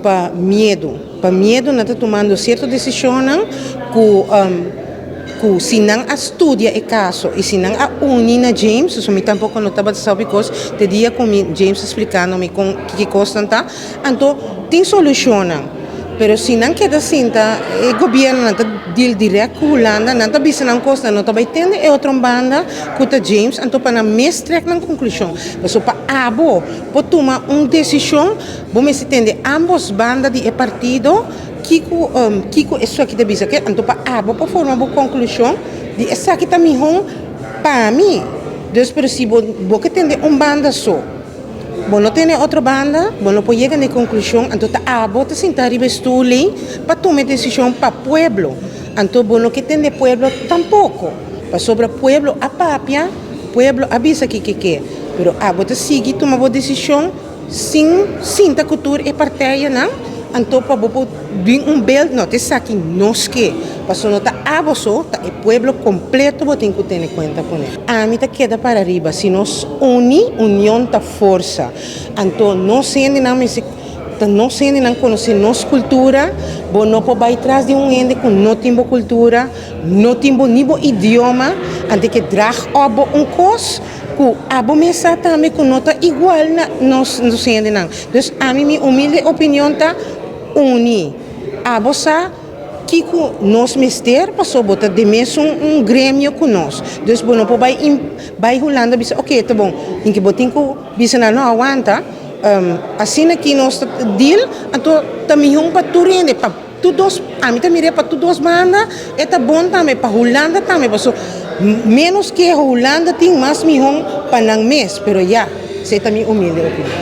pa miedu. Pa miedu nan ta tumando sierto desishonnan ku ku si nan a studia e kaso i si nan a uni na James, so mi tampoko no tabata sa hopi kos te dia ku mi James a splikando mi kon kiko kosnan ta, anto tin solushonnan. Pero si nan keda sinta e gobiernonan ta deal direct ku Hulanda, nan ta bisa nan kos, nan no ta bai tende e otro banda ku ta James, anto pa nan mes trek nan konklushon. Pasobra pa abo por tuma un desishon, bo mester tende ambos banda di e partido kiko kiko esaki ta bisa ke, anto pa abo por forma bo konklushon di esaki ta mihó pa mi. Dus pero si bo bo ke tende un banda so, bo no tene otro banda, bo no por yega na e konklushon, anto ta abo ta sinta riba e stul ei pa tuma e desishon pa pueblo. Anto bo no ke tende pueblo tampoko, pasobra pueblo a papia, pueblo a bisa kiko ke, pero abo ta sigui tuma bo desishon sin sinta ku tur e partijanan, anto pa bo por bin un beeld, no ta esaki nos ke, pasobra no ta abo so, ta e pueblo kompleto bo tin ku tene kuenta kuné. Ami ta keda para riba, si nos uni, union ta forsa. Anto nos hendenan mester ta nos hendenan konosé nos kultura, bo no por bai tras di un hende ku no tin bo kultura, no tin bo ni bo idioma, ante ke draag op bo un kos ku abo mes sa tambe ku no ta igual na nos nos hendenan. Dus ami mi humilde opinion ta uni. Abo sa kiko nos mester paso bo ta den mesun un gremio ku nos. Dus bo no por bai bai Hulanda bisa oke ta bon, tin ke bo tin ku bisa nan no awanta asina ki nos ta deal anto ta mihó pa tur hende pa tur dos ami ta mira pa tur dos banda e ta bon tambe pa Hulanda tambe paso menos keho Hulanda tin mas mihó pa nan mes pero ya esei ta mi humilde opinion.